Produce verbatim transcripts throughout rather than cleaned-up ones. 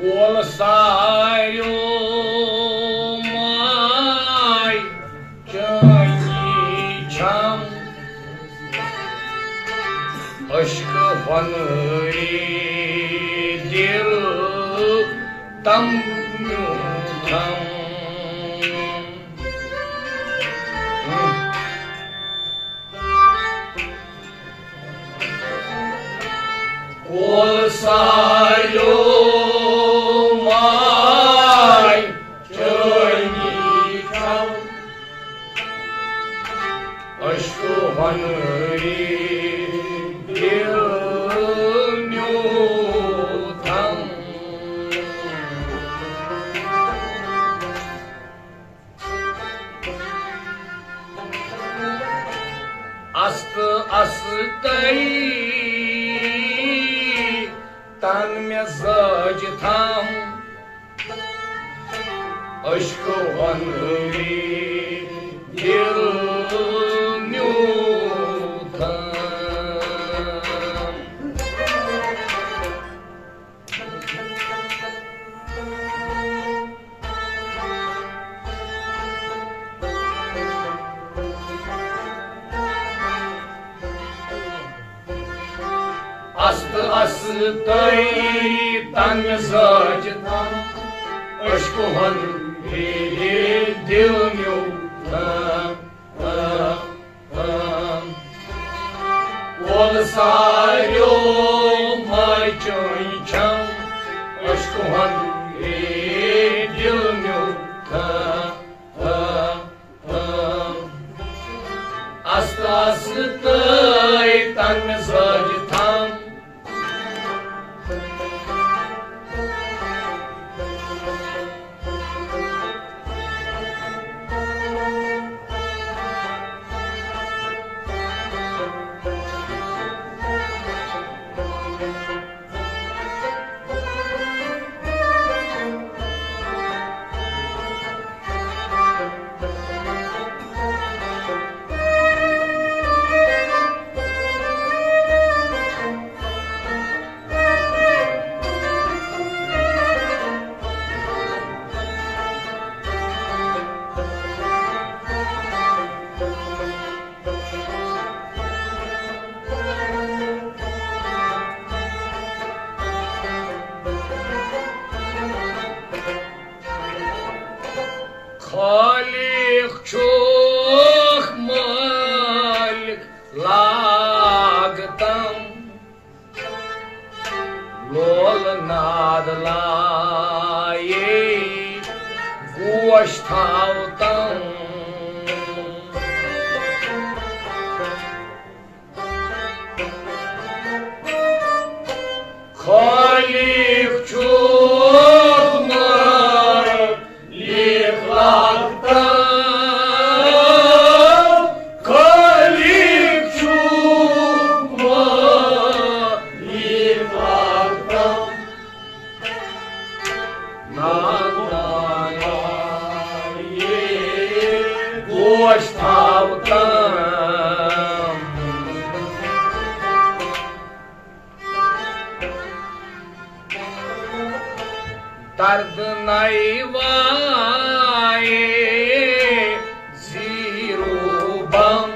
کول ساریو ماے چٲنی چھم، عشقہٕ ہۄنرِ دِل تم میوٗٹھم۔ کول ساریو ماے چٲنی چھم، عشقہٕ ہۄنرِ دِل میوٗٹھم۔ است است تن مزاج تھم، عشقہٕ ہۄنرِ دِل میوٗٹھم۔ است است تن مزاج تھم، عشقہٕ ہۄنرِ دِل میوٗٹھم۔ کول ساریو ماے چٲنی چھم، عشقہٕ ہۄنرِ دِل میوٗٹھم۔ است است تن مزاج تھم۔ خالق چھُکھ مٲلِک لاگتم، لول ناد لایے گوش تھاوتم۔ خالق چھُکھ مٲلِک لاگتم، خالق چھُکھ مٲلِک لاگتم۔ نادان گوش تھاوتم۔ درد نَے وایے زیٖروٗ بم،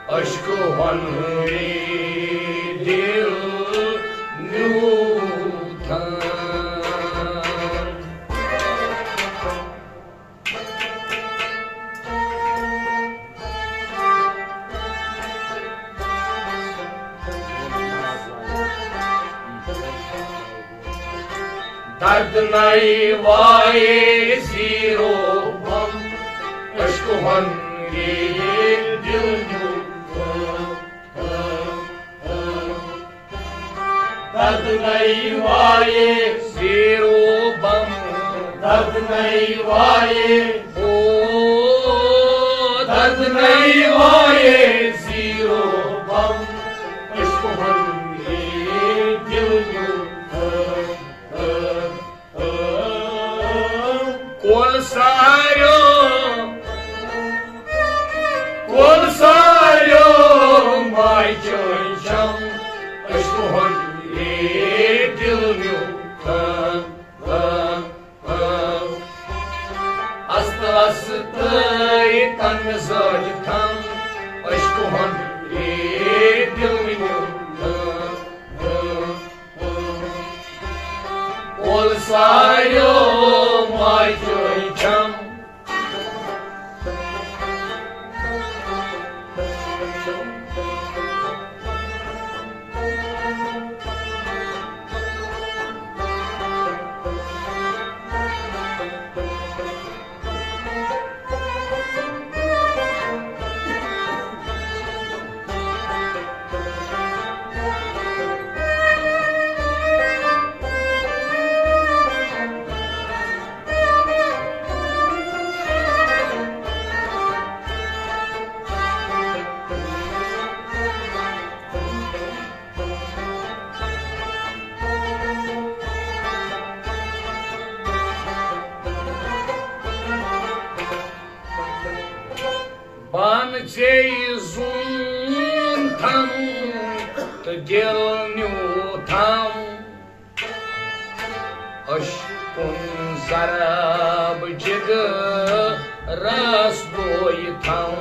عشقہٕ ہۄنرِ دِل میوٗٹھم۔ درد نَے وایے زیٖروٗ بم، عشقہٕ ہۄنرِ دِل میوٗٹھم۔ درد نَے وایے زیٖروٗ بم، درد نَے وایے، او درد نَے وایے زیٖروٗ بم، عشقہٕ ہۄنرِ دِل میوٗٹھم۔ کول ساریو، کول ساریو ماے چٲنۍ چھم، عشقہٕ ہۄنرِ دِل آیو ماجہِ چھم۔ بان ژے زوٗن تھم تہٕ دِل نیوٗ تھم۔ عشقُن ضرب جگرس بوے تھم۔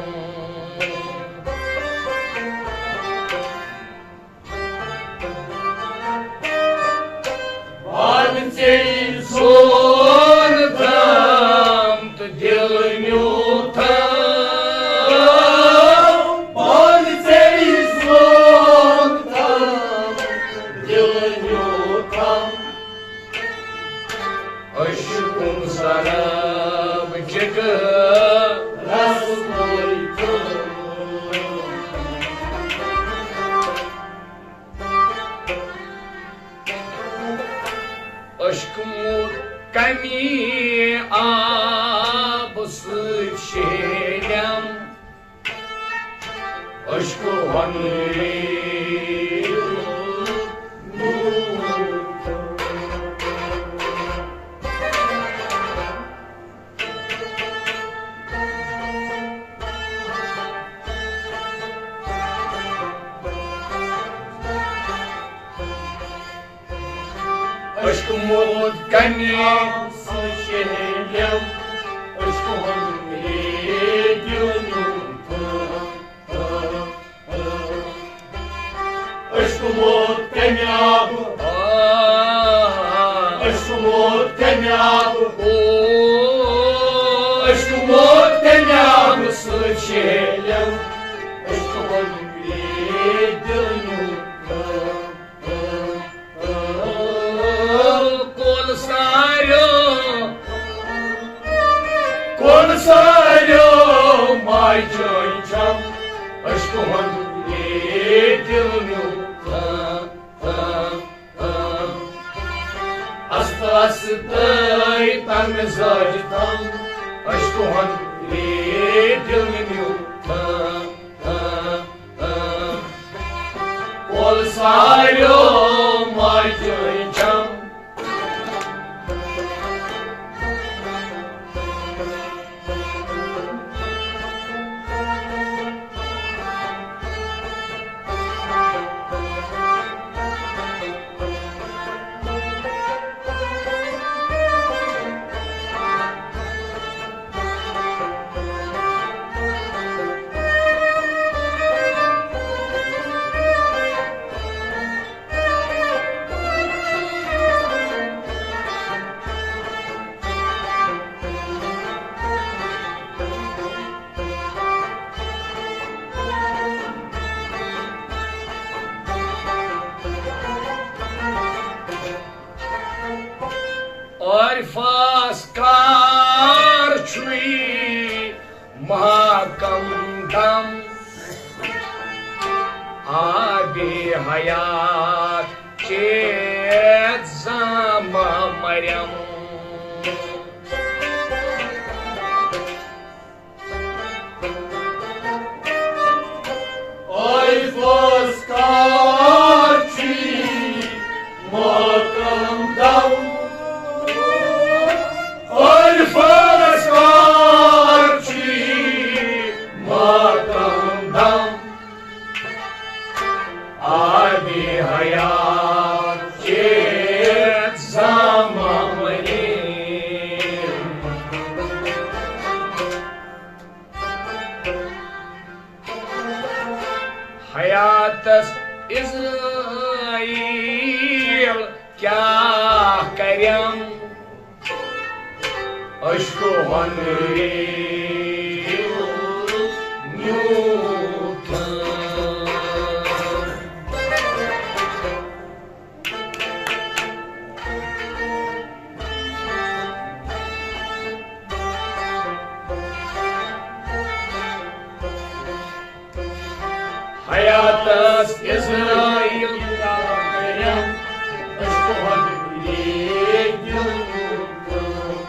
بان ژے زوٗن تھم تہٕ دِل نیوٗ تھم۔ بان ژے زوٗن تھم تہٕ دِل نیوٗ تھم۔ عشقُن ضرب جگرس بوے تھم۔ عشق موت کمی آب سۭتۍ شیہلم۔ عشق ہنری عشق موت کمی آب سۭتۍ شیہلم۔ عشق ہنری دِل نیوٗ تھم۔ عشق موت کمی آب۔ عشق موت کمی آب۔ عشق موت کمی آب سۭتۍ شیہلم۔ عشق ہنری دِل نیوٗ تھم۔ کول ساریو، کول ساریو ماجہِ چھم۔ عشق ہنری دِل نیوٗ تھم۔ آستہٕ آستہٕ تٔمۍ زٲج تھم۔ عشق ہنری دِل نیوٗ تھم۔ کول ساریو ماجہِ چھم۔ عارفس کر چھُے ماہ کم دم، آبِ حیات چیت زامہ مریم۔ عارفس کر چھُے ماہ کم دم۔ عارفس کر چھُے ماہ کم دم۔ آبِ حیات چیت زامہ مریم۔ حیاتس عزرائیل کیٛاہ کریم؟ عشقہٕ ہۄنرِ نیوٗتھم۔ حیاتس عزرائیل کیٛاہ کرٮ۪م، عشقہٕ ہۄنرِ دِل نیوٗتھم۔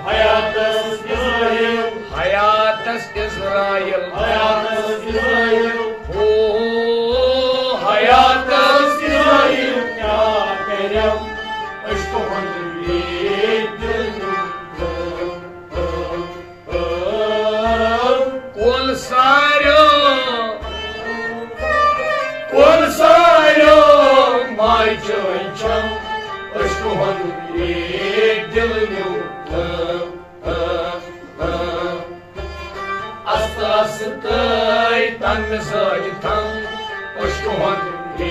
حیاتس عزرائیل، حیاتس عزرائیل، حیاتس عزرائیل۔ ہو، حیاتس عزرائیل کیٛاہ کرٮ۪م، عشقہٕ ہۄنرِ دِل نیوٗتھم۔ کُل ساریو، کُل ساریو ماجہِ چٲنۍ چھم، عشقہٕ ہۄنرِ دِل نیوٗتھم۔ استہٕ استہٕ تہٕ تمہِ مزاج تھم، عشقہٕ ہۄنرِ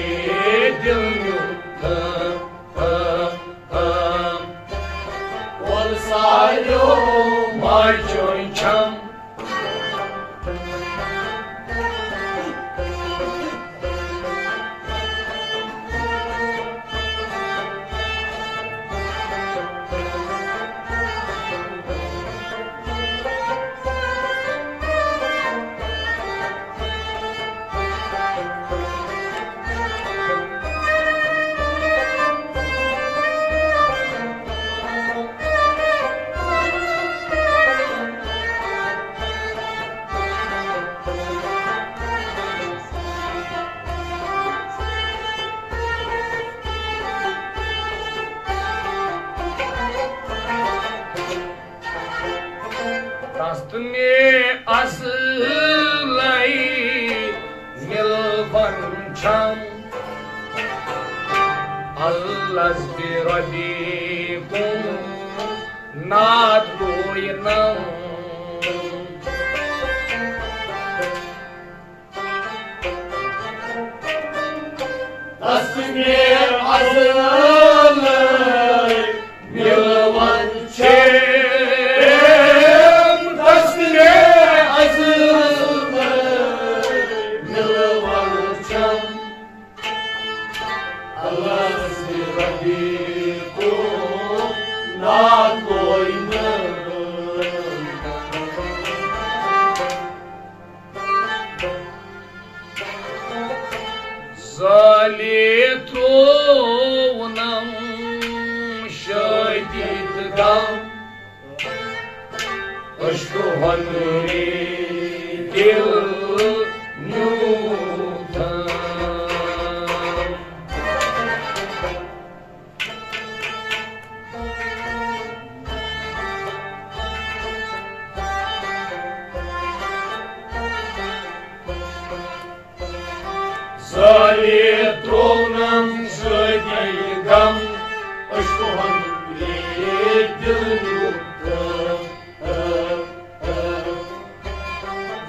دِل نیوٗتھم۔ کُل ساریو ماجہِ چٲنۍ چھم۔ دست مےٚ ازلے مِلوَن چھم، الذ بربی کُن ناد لوینم۔ دست مےٚ ازلے مِلوَن چھم، دست مےٚ ازلے مِلوَن چھم۔ الذ بربی کُن ناد لوینم۔ زالہِ ترٛوونم شٲدی تہٕ غم، عشقہٕ ہۄنرِ دِل نیوٗتھم۔ زالہِ ترٛوونم شٲدی غم، عشقہٕ ہۄنرِ دِل نیوٗتھم۔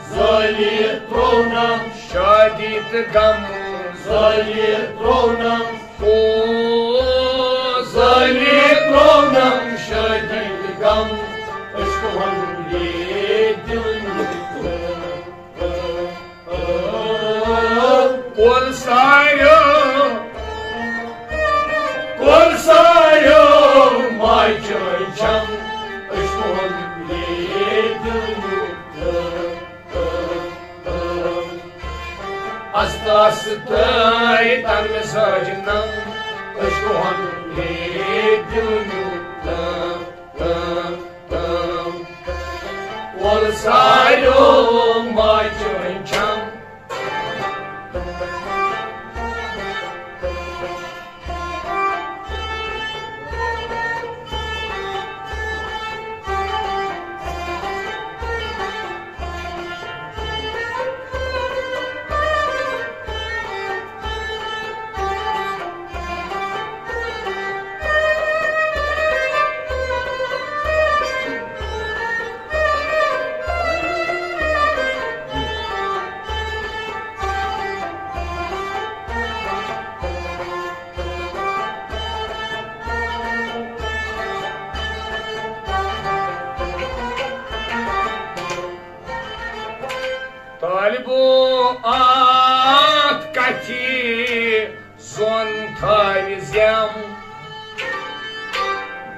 زالہِ ترٛوونم شٲدی تہٕ غم، زالہِ ترٛوونم، او، زالہِ ترٛوونم شٲدی تہٕ غم، عشقہٕ ہۄنرِ دِل نیوٗتھم۔ کُل ساریو، کُل ساریو ماجہِ چٲنۍ چھم، عشقہٕ ہۄنرِ دِل نیوٗتھم۔ استہٕ استہٕ تہٕ تمہِ مزاج نم، عشقہٕ ہۄنرِ دِل نیوٗتھم۔ کُل ساریو ماجہِ چٲنۍ چھم۔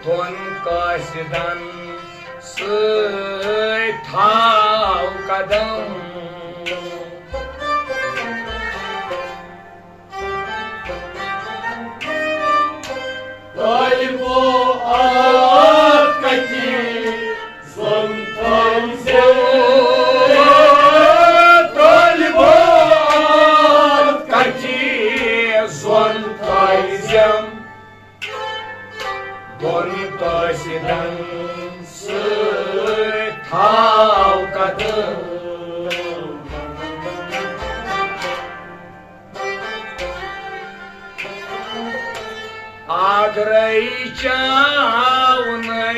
دۄن قٲصدن سۭتۍ تھاو قدم۔ طالبو آت کتھی زن تھٲوۍ زٮ۪و۔ طالبو آت کتھی زن تھٲوۍ زٮ۪م۔ دۄن قٲصدن سۭتۍ تھاو قدم۔ آگرے چاونَے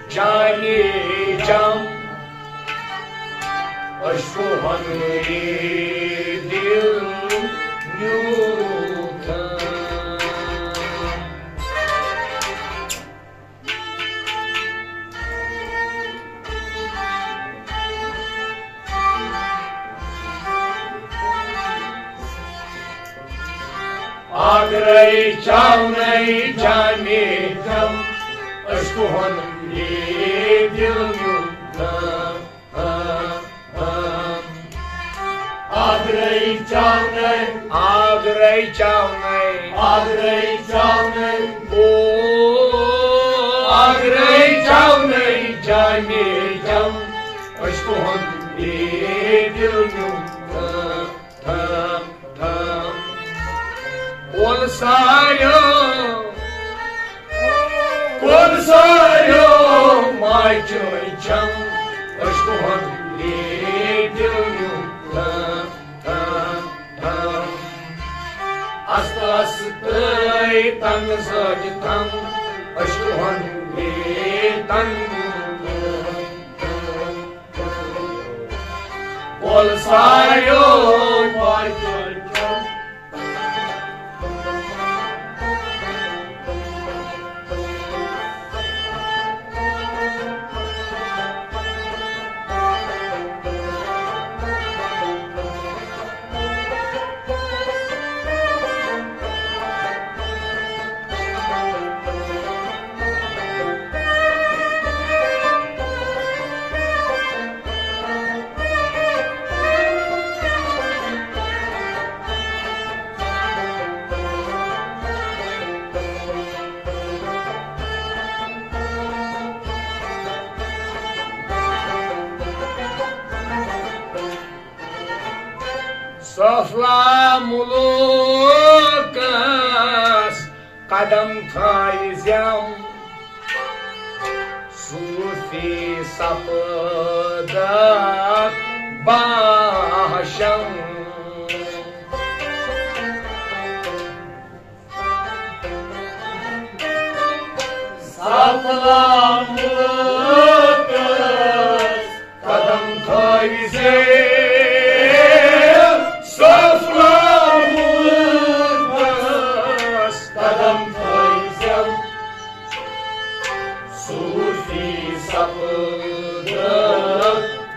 جامِ جم، اشکوہن دل نیوتھم۔ آگرے چاونَے جامِ جم، اشکوہن دل نیوتھم۔ آگرے چاونَے، آگرے چاونَے، آگرے چاونَے، او، آگرے چاونَے جامِ جم، اشکوہن دل نیوتھم۔ کول ساریو، کول ساریو ماجہِ چم، اشکوہن دل نیوتھم۔ است است تنگ زاج تم، اشکوہن دل تنگ۔ کول ساریو ماجہِ چم۔ سفلا ملوکس قدم تھٲوۍ زٮ۪م، صوفی سپدکھ باہشم۔ سفلا ملوکس قدم تھٲوۍ زٮ۪م، سفلا ملوکس قدم تھٲوۍ زٮ۪م، صوفی سپدکھ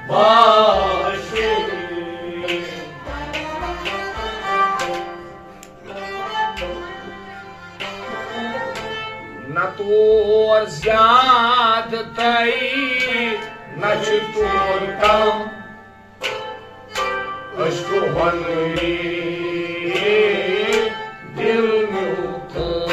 باہشم۔ نہ تور زیادٕ تَے، نہ چھُ تور کم۔ اشکوہن دل نیوتھم۔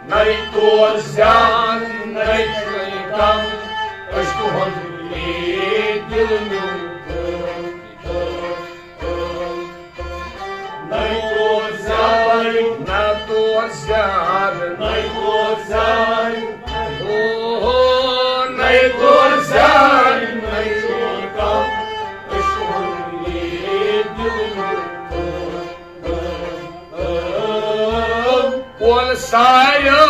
نَے تور زیادٕ، نَے چھُے کم، اشکوہن دل نیوتھم۔ نَے تور زیادٕ، نہ تور زیادٕ، نَے تور زیادٕ، او، نَے تور زیادٕ، نَے چھُے کم، اشکوہن دل نیوتھم۔ کول ساریو،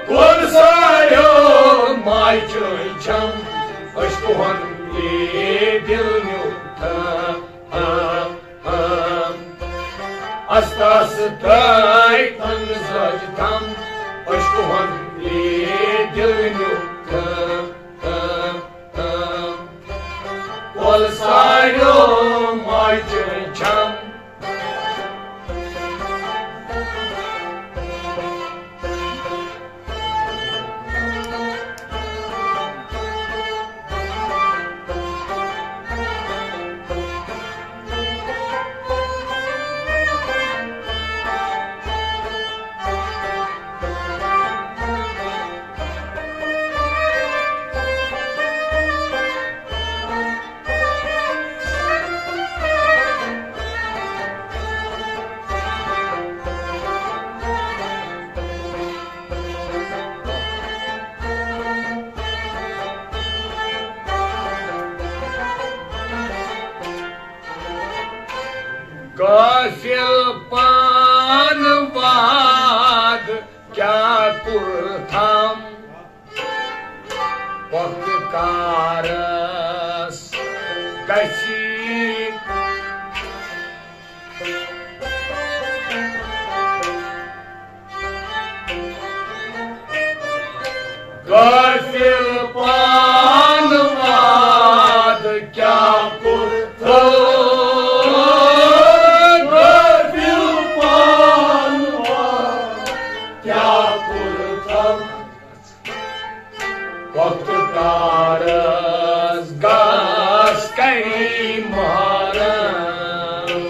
کول ساریو ماجہِ چم، اشکوہن دل نیوتھم۔ است است تھٲوۍ تنگ زاج تم، اشکوہن غافل پان واد کیٛاہ کوٚرتھم، پۄختہٕ کارس گژھی۔ غافل پان واد کیٛاہ کوٚرتھم، غافل پان واد کیٛاہ کوٚرتھم، پۄختہٕ کارس گژھ کری مارن۔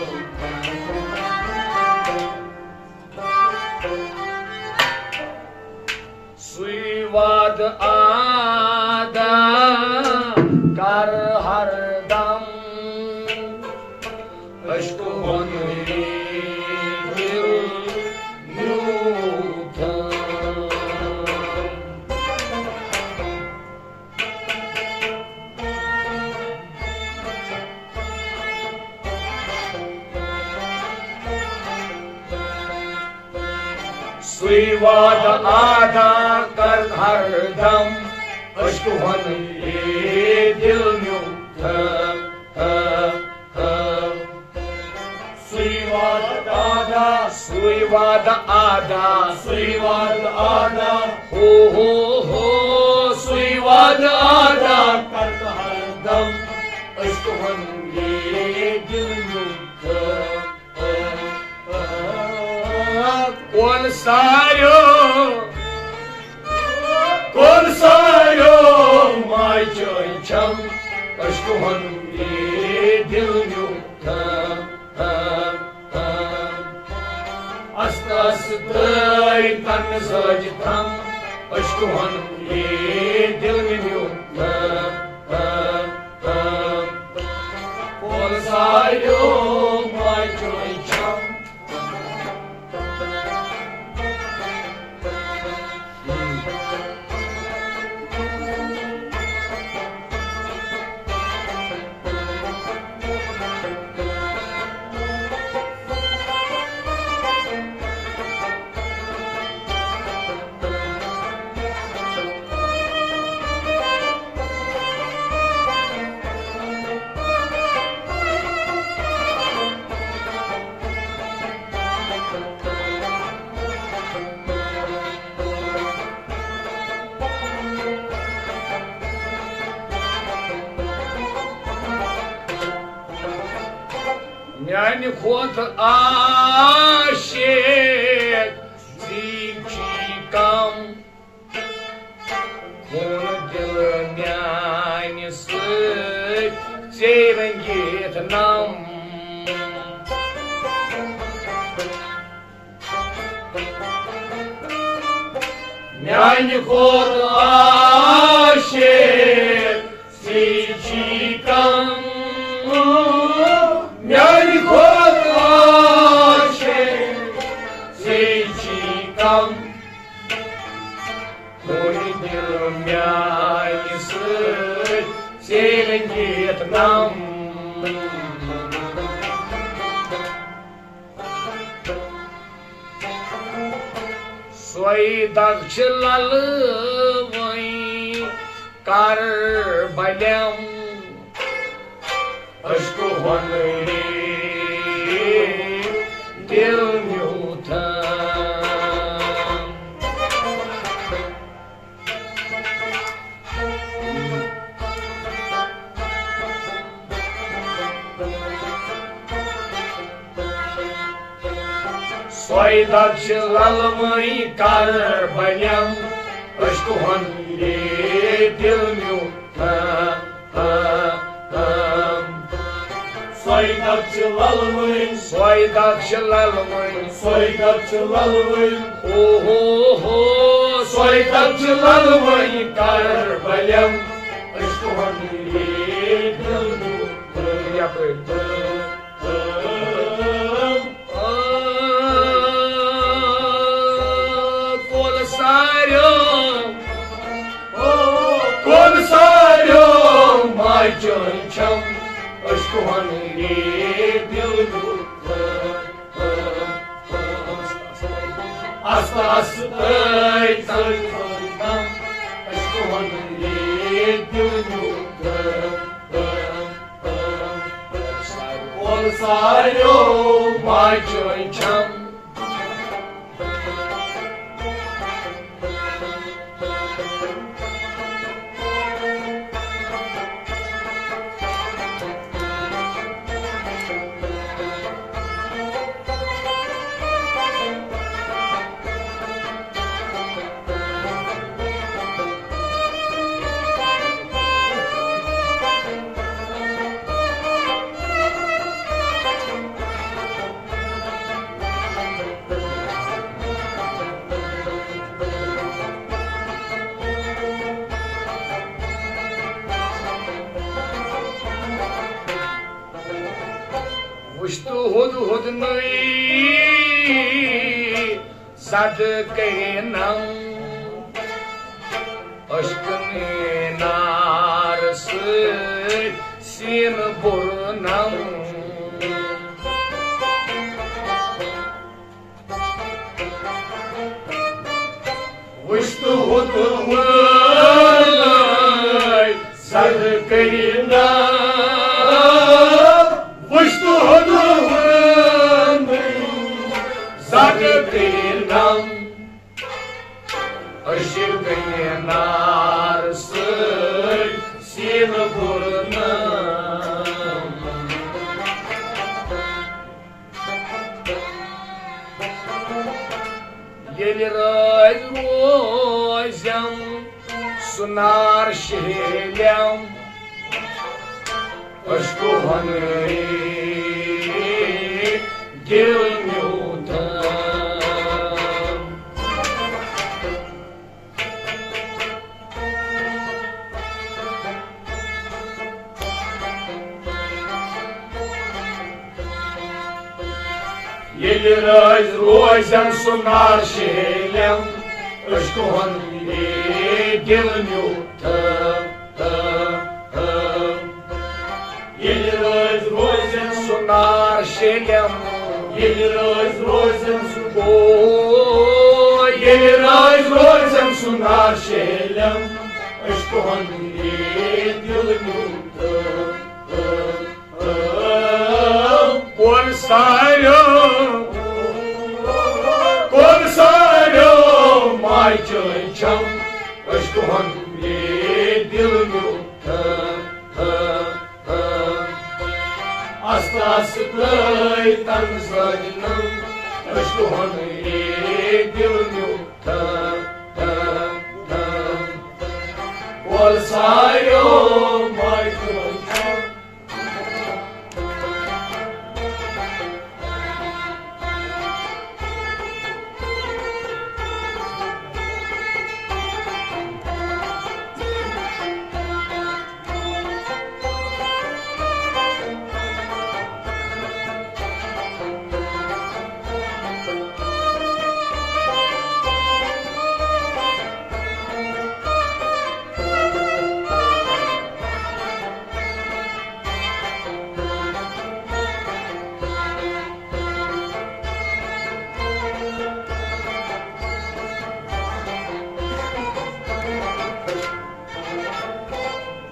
سُے وعدٕ ادا کر ہر دم، عشقہٕ ہُنٛد دِل میوٗٹھ۔ سُے وعدٕ ادا کر ہر دم، عشقہٕ ہُنٛد یہِ دِل میوٗٹھ۔ سُے وعدٕ ادا، سُے وعدٕ ادا، سُے وعدٕ ادا۔ ہو ہو ہو، سُے وعدٕ ادا۔ کرٕ ہر دم، عشقہٕ ہُنٛد یہِ دِل میوٗٹھ۔ کون ساریو، کون ساریو ماجہِ چٲنۍ چھم، عشقہٕ ہُنٛد یہِ دِل میوٗٹھ۔ است است تٲرۍ تن زٲج تھم، عشقہٕ ہُنٛد یہِ دِل میوٗٹھ۔ کون ساریو ماجہِ چٲنۍ چھم۔ میانہِ کھۄتہٕ عاشق زی چھی کم، خوٗن دِل میانہِ سۭتۍ ژے رٔنگِتھ نم۔ میانہِ کھۄتہٕ عاشق زی چھی کم، میانہِ کھۄتہٕ عاشق زی چھی کم۔ خوٗن دِل میانہِ سۭتۍ ژے رٔنگِتھ نم۔ سۄے دگ چھِ للہٕ وۄنۍ کر بلیم، عشقہٕ ہُنٛد دِل میوٗٹھ۔ سۄے دگ چھِ للہٕ وۄنۍ کر بلیم، عشقہٕ ہُنٛد یہِ دِل میوٗٹھ۔ سۄے دگ چھِ للہٕ وۄنۍ، سۄے دگ چھِ للہٕ وۄنۍ، سۄے دگ چھِ للہٕ وۄنۍ۔ او ہو ہو، سۄے دگ چھِ للہٕ وۄنۍ کر بلیم، عشقہٕ ہُنٛد یہِ دِل میوٗٹھ۔ یپٲرۍ۔ کول ساریو، کول ساریو ماجہِ چٲنۍ چھم، عشقہٕ ہُنٛد یہِ دِل میوٗٹھ۔ ساس تٲے تن أسۍ تُہُنٛد یہِ دِل نیوٗ تہٕ، تہٕ، تہٕ، ساروٕے ساروٕے ماجہِ چھم۔ وٕچھ تہٕ ہُد ہُد نٔے زَدٕ کٔرِنَم، اشکہٕ نار سۭتۍ سیٖنہٕ بُرنَم۔ وٕچھ تہٕ ہُد ہُد نٔے زَدٕ کٔرِنَم، وٕچھ تہٕ ہُد ہُد نٔے زَدٕ کٔرِنَم، اشکہٕ نار سۭتۍ سیٖنہٕ بُرنَم۔ ییٚلہِ رٲزۍ روزٮ۪م سُہ نار شیہلٮ۪م، اشکہٕ ہُنٛد دِل نیوٗتھم۔ ییٚلہِ رٲزۍ روزٮ۪م سُہ نار شیہلٮ۪م، اشکہٕ ہُنٛد دِل نیوٗتھم۔ ییٚلہِ رٲزۍ روزٮ۪م سُہ نار شیہلٮ۪م، ییٚلہِ رٲزۍ روزٮ۪م سُہ، او، ییٚلہِ رٲزۍ روزٮ۪م سُہ نار شیہلٮ۪م، اشکہٕ ہُنٛد دِل نیوٗتھم۔ کوٚر ساریو، کوٚر ساریو ماجہِ چھم، اشکہٕ ہُنٛد دِل نیوٗتھم۔ آستہٕ آستہٕ ترٛٲے تن زٲجنم، اشکہٕ ہُنٛد دِل نیوٗتھم۔ کوٚر ساریو ماجہِ چھم۔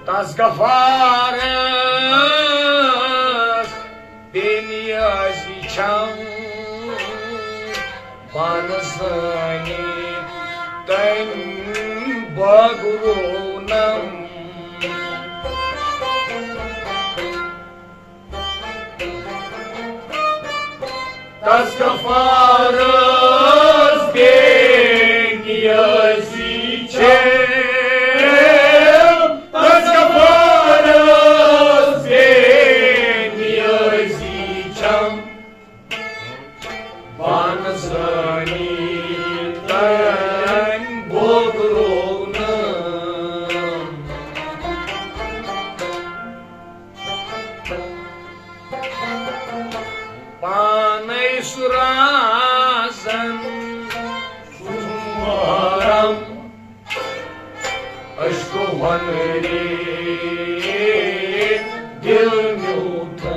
تس غفارس بے نیازی چھم، پانہٕ زٲنِتھ تٔمۍ بٲگروونم۔ تس غفارس بے نیازی چھم، تس غفارس بے نیازی چھم، پانہٕ زٲنِتھ تٔمۍ بٲگروونم۔ پانے سُہ رازن سُہ محرم، اشکہٕ ہُنٛد دِل نیوٗتھم۔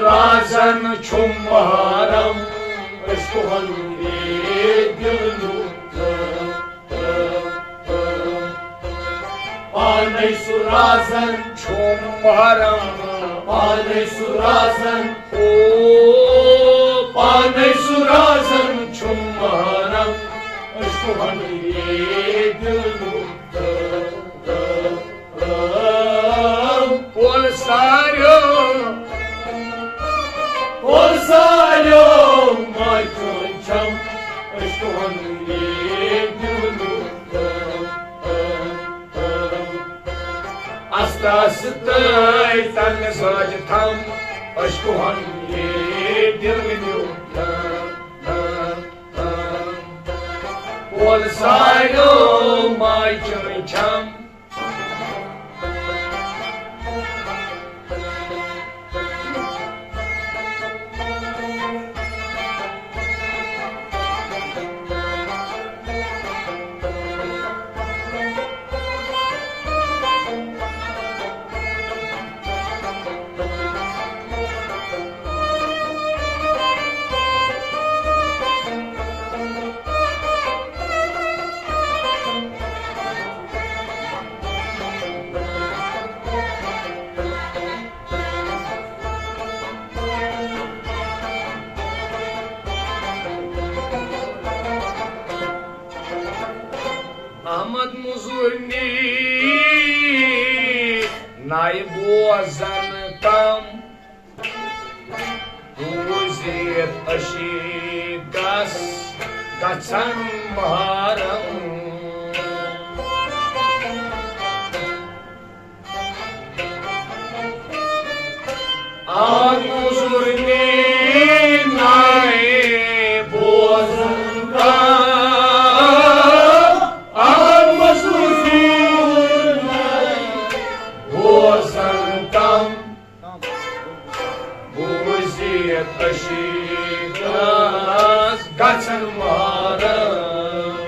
رازن چھُم محرم، عشقہٕ ہن یے دِل نیوٗ۔ پانے سُہ رازن چھُم محرم، پانے سُہ رازن، او، پانے سُہ رازن چھُم محرم، عشقہٕ ہن یے دِل نیوٗ۔ پول ساریو، پول ساریو، ماچھو چھم، عشقہٕ ہن یے دِل نیوٗ۔ استاس تٲے تن مزاج تھم، عشقہٕ ہن یے دِل نیوٗ۔ پول ساریو، ماچھو چھم۔ احمد مزورنی ناے بوزن کم، بوزِتھ عشیقس گژھن محرم۔ آگ مزور نے نائے بوزن کم، آگ مزور نائے بوزن کم، بوزِتھ عشیقس گژھن محرم۔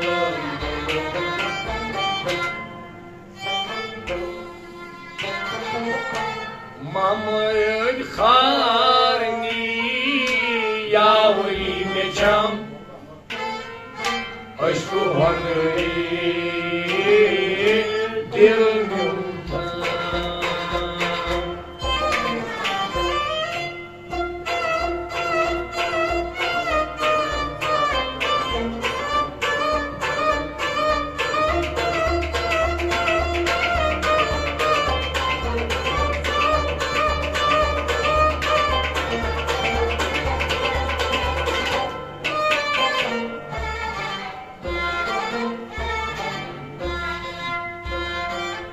محمد خارنی یاوری مےٚ چھم، عشقہٕ ہۄنری دِل نیوٗ۔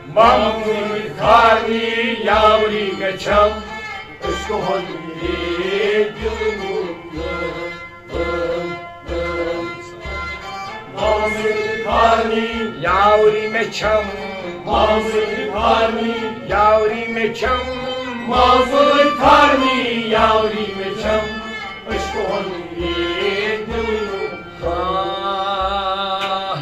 محمد خارنی یاوری مےٚ چھم، عشقہٕ ہۄنری دِل نیوٗ۔ محمد خارنی یاوری مےٚ چھم، محمد خارنی یاوری مےٚ چھم، محمد خارنی یاوری مےٚ چھم، عشقہٕ ہۄنری دِل نیوٗ۔ آہ۔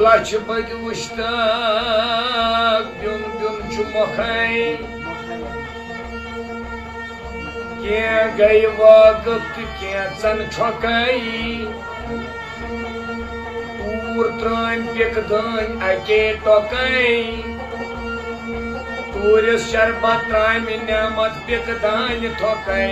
لچھ بٔدۍ وٕچھتہٕ بیوٚن بیوٚن چھُ مۄکھَے۔ کینٛہہ گٔے وٲقف تہٕ کینٛژن ٹھۄکَے۔ توٗر ترٛٲمۍ پِکہٕ دٲنۍ اَکے ٹۄکَے۔ توٗرِس شربت ترٛامہِ نعمت پِکہٕ دانہِ تھۄکَے۔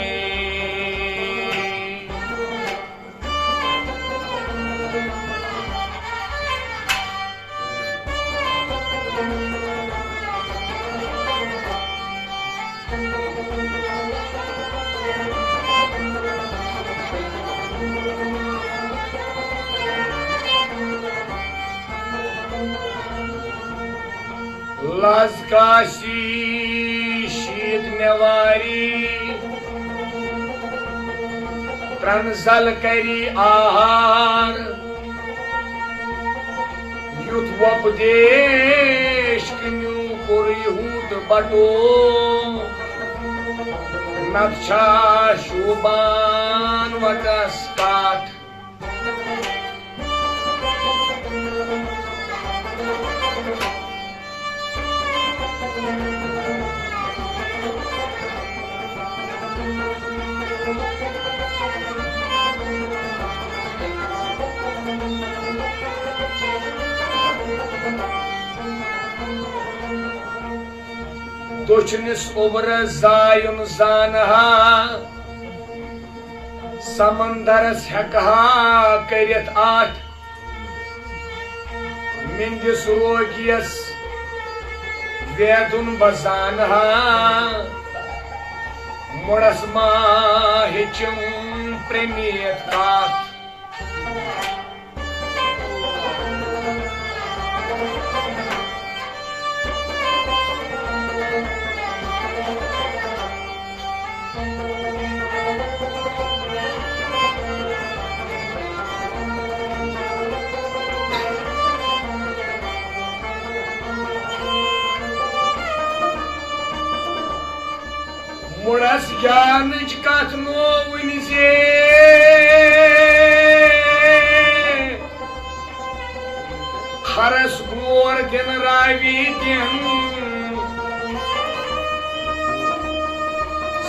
لز کاسی شیٖت نٮ۪واری، ترٛنزل کری آہار۔ یُتھ وۄپدیش کٕنِو کوٚر یہوٗد بٹو، نتہٕ چھا شوٗبان وٹس کٹھ۔ دٔچھنِس اوٚبرس زایُن زانہا، سمندرس ہٮ۪کہٕ ہا کٔرِتھ اَتھ۔ مِندِس روگِیس ویدُن بہٕ زانہٕ ہا، مُڑس ما ہیٚچِم پرٛنِتھ کتھ۔ مُڑس گیانٕچ کتھ نووٕنۍ زِ کھرس گور دِن راوی دِن۔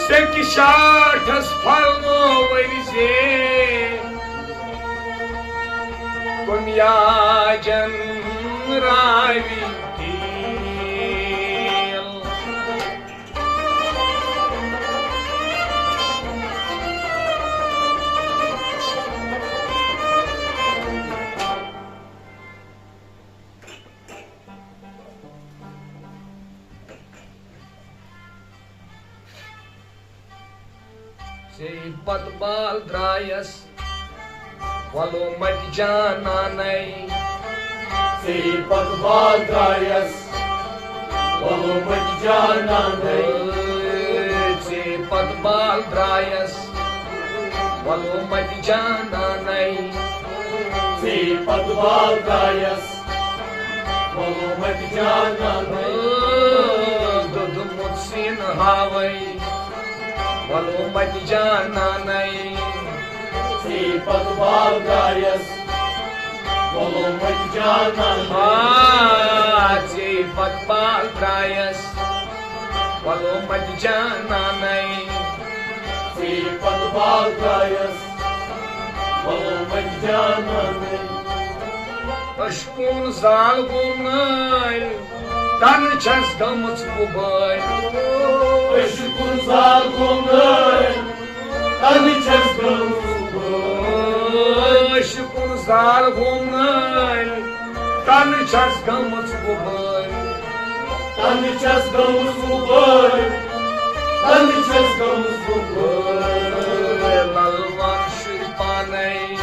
سیٚکہِ شاٹھس پھلنووٕنۍ زِ کُنیاجن راوی تیل۔ ژے پتہٕ بال درٛایس وۄلومت جانانَے۔ ژے پتہٕ بال درٛایس وۄلومت جانانَے۔ ژے پتہٕ بال درٛایس وۄلومت جانانَے۔ ژے پتہٕ بال درٛایس وۄلومت جانانَے۔ دوٚدمُت سیٖنہٕ ہاوَے وۄلومت جانانَے۔ ژے پتہٕ بال درٛایس وۄلومت جانانَے۔ آ، ژے پتہٕ بال درٛایس وۄلومت جانانَے۔ ژے پتہٕ بال درٛایس وۄلومت جانانَے۔ عشقُن زال گوٚم نٲلۍ، تنہٕ چھَس گٔمٕژ غُبٲرۍ۔ عشقُن زال گوٚم نٲلۍ، تنہٕ چھَس گٔمٕژ غُبٲرۍ۔ عشقُن زال گوٚم نٲلۍ، تنہٕ چھَس گٔمٕژ غُبٲرۍ۔ تنہٕ چھَس گٔمٕژ غُبٲرۍ، تنہٕ چھَس گٔمٕژ غُبٲرۍ۔ للوان شُرۍ پانَے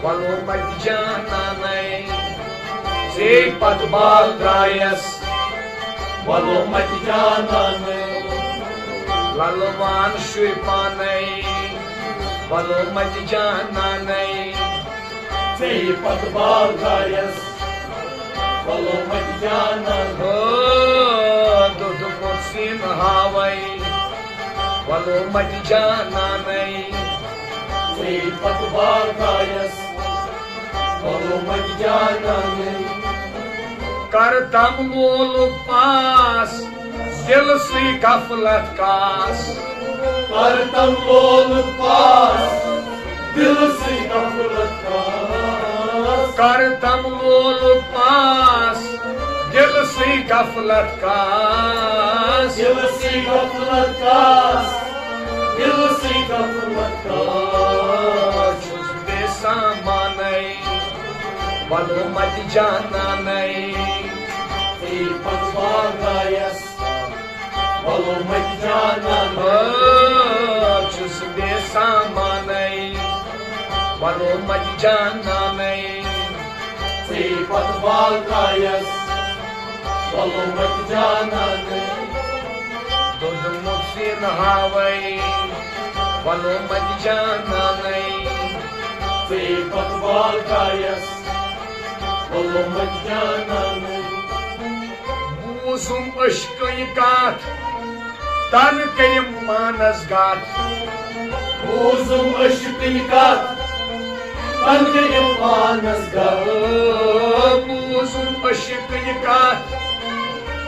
وۄلومت جانانَے۔ ژے پتہٕ بال درٛایس وۄلومت جانانَے۔ للوان شُرۍ پانَے وۄلومت جانانَے۔ ژے پتہٕ بال درٛایس وۄلومت جانانَے۔ ہو، دوٚدمُت سیٖنہٕ ہاوَے وۄلومت جانانَے۔ ژے پتہٕ بال درٛایس وۄلومت جانانَے۔ کر تم لولُک پاس، دِلہٕ سٕے غفلت کاس۔ کر تم لولُک پاس، دِلہٕ سٕے غفلت کاس۔ کر تم لولُک پاس، دِلہٕ سٕے غفلت کاس۔ دِلہٕ سٕے غفلت کاس، دِلہٕ سٕے غفلت کاس۔ چھُس بے سامانَے وۄلومت جانانَے۔ ژے پتہٕ بال درٛایس وۄلومت جانانَے۔ آ، چھُس بے سامانَے وۄلومت جانانَے۔ ژے پتہٕ بال درٛایس وۄلومت جانانَے۔ دوٚدمُت سیٖنہٕ ہاوَے وۄلومت جانانَے۔ ژے پتہٕ بال درٛایس بوٗزُم عشقٕنۍ کتھ، تن کٔرِم پانس گتھ۔ بوٗزُم عشقٕنۍ کتھ، تن کٔرِم پانس گتھ۔ بوٗزُم عشقٕنۍ کتھ،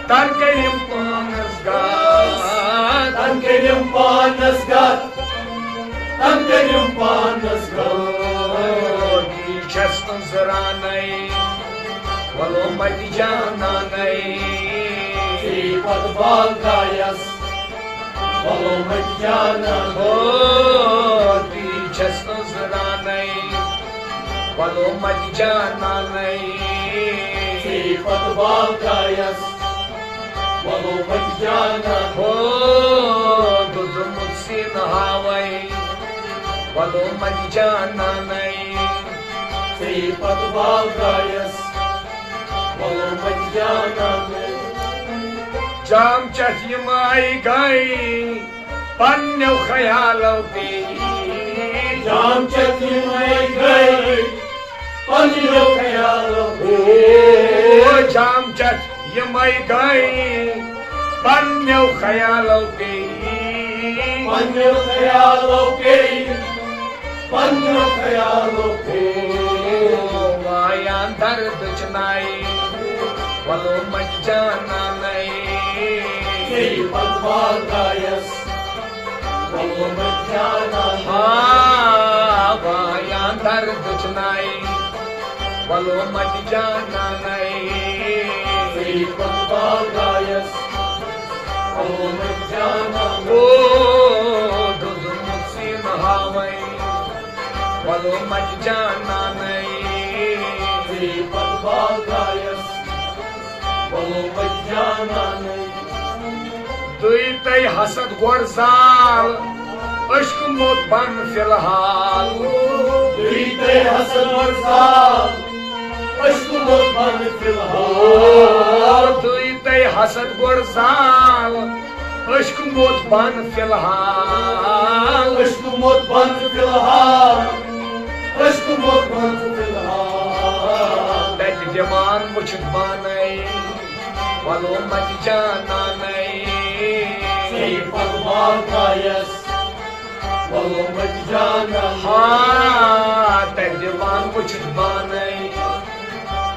تن کٔرِم پانس گتھ۔ تن کٔرِم پانس گتھ۔ تن کٔرِم پانس گتھ۔ چھس أنٛزرانے، ولو متہِ جانانے۔ ژے پتہٕ باغایس، ولو متہِ جانانے۔ ہو، تی چھس أنٛزرانے، ولو متہِ جانانے۔ ژے پتہٕ باغایس، ولو متہِ جانانے۔ ہو، دُدمُت سیٖنہٕ ہاوے، ولو متہِ جانانے۔ ژے پتہٕ باغایس، ولو متہِ جانانے۔ جام چتھ یِمے گٔے پننیو خیالو پیٚیہِ۔ جام چتھ یِمے گٔے پننیو خیالو۔ او جام چتھ یِمے گٔے پننیو خیالو پیٚیہِ۔ پننیو خیالو پیٚیہِ۔ پننیو خیالو پیٚیہِ۔ وایان دردٕچ ناے، ولو متہِ جانانے۔ ژے پتہٕ باغایس، ولو متہِ جانانے۔ ہا، وایان دردٕچ ناے، ولو متہِ جانانے۔ ژے پتہٕ باغایس، ولو متہِ جانانے۔ او، دُدمُت سیٖنہٕ ہاوے، ولو متہِ جانانے۔ ژے پتہٕ باغایس، ولو متہِ جانانے۔ دُے تَے حسد گۄڈٕ زال، عشق موت بن فی الحال۔ دُے تَے حسد گۄڈٕ زال، عشق موت بن فی الحال۔ دُے تَے حسد گۄڈٕ زال، عشق موت بن فی الحال۔ عشق موت بن فی الحال۔ عشق موت بن فی الحال۔ تتہِ دِوان وٕچھِتھ پانے، ولو متہِ جانانے۔ ژے پتہٕ باغایس، ولو متہِ جانانے۔ ہا، تتہِ دِوان وٕچھِتھ پانے،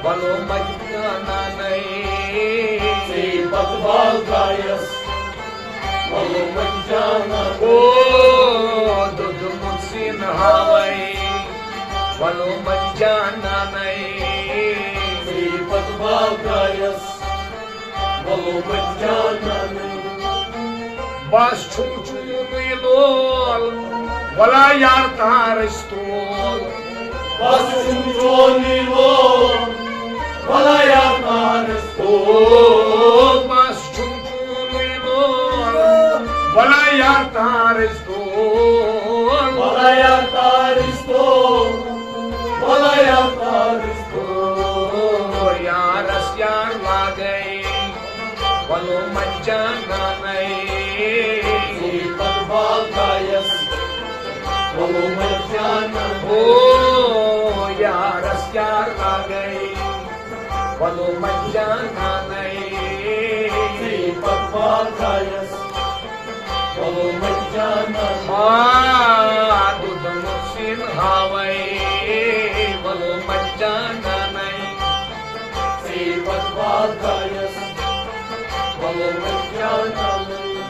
ولو متہِ جانانے۔ ژے پتہٕ باغایس، ولو متہِ جانانے۔ او، دُدمُت سیٖنہٕ ہاوے، ولو متہِ جانانے۔ ژے پتہٕ باغایس، ولو متہِ جانانے۔ بس چھُم چونُے لول، ولا یار تار أسۍ تول۔ بس چھُم چونُے لول، ولا یار تار أسۍ تول۔ بس چھُم چونُے لول، ولا یار تار أسۍ تول۔ ولا یار تار أسۍ تول۔ ولا یار تار أسۍ تول۔ یارس یار لاگے، ولو متہِ جانانے۔ ژے پتہٕ باغایس، ولو متہِ جانانے۔ او یارس یار لاگے، ولو متہِ جانانے۔ ژے پتہٕ باغایس، ولو متہِ جانانے۔ ہا، دُدمُت سیٖنہٕ ہاوے، ولو متہِ جانانے۔ ژے پتہٕ باغایس، ولو متہِ جانانے۔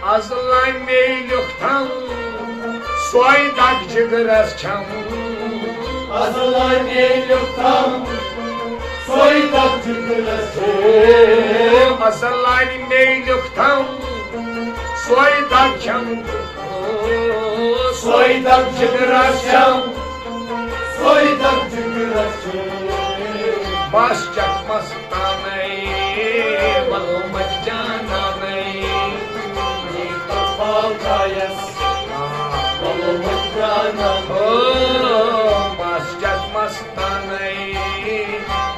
از لامے لیوٚکھ تھم، سۄے دگ جگرس چھم۔ از لامے لیوٚکھ تھم، سۄے دگ جگرس چھم۔ از لامے لیوٚکھ تھم، سۄے دگ چھم۔ سۄے دگ جگرس چھم، سۄے دگ جگرس چھم۔ بس چکھ مستانے، ولو متہِ جانانے۔ ژے پتہٕ باغایس، ولو متہِ جانانے۔ او، بس چکھ مستانے،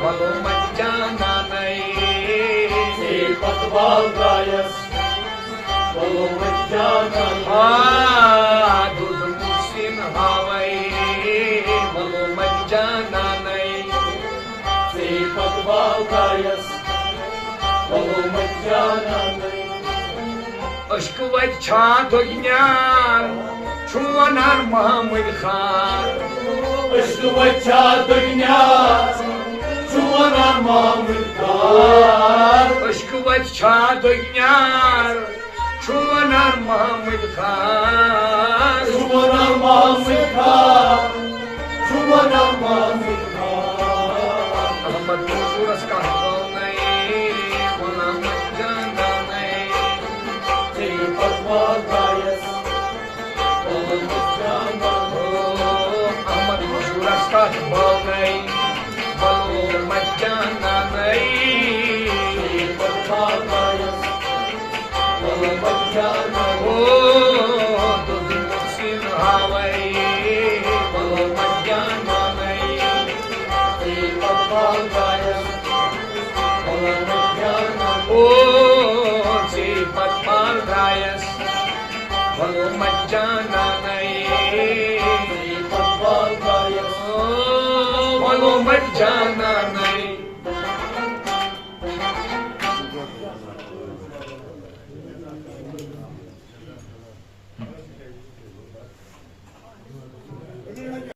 ولو متہِ جانانے۔ ژے پتہٕ باغایس، ولو متہِ جانانے۔ آ، دُدمُت سیٖنہٕ ہاوے، ولو متہِ جانانے۔ عشقہٕ وَتہِ چھا دۄگنیار، چھُم وَنان محمد خان۔ عشقہٕ وَتہِ چھا دۄگنیار، چھُم وَنان محمد خان۔ عشقہٕ وَتہِ چھا دۄگنیار، چھُم وَنان محمد خان۔ چھُم وَنان محمد خان۔ چھُم وَنان محمد خان۔ احمد منظورس کتھ بٲو نَے، غلام جانانے۔ ژےٚ یہِ پتہٕ واتنایس، غلام جانانے۔ احمد منظورس کتھ بٲو نَے، غلام جانانے۔ ژےٚ یہِ پتہٕ واتنایس، او، دوٚپُن سِن ہاوَے، بَلو مَجانَے۔ ژے پَتہٕ پال گایَس، بَلو مَجانَے۔ او، ژے پَتہٕ پال گایَس، بَلو مَجانَے۔ ژے پَتہٕ پال گایَس، او، بَلو مَجانَے۔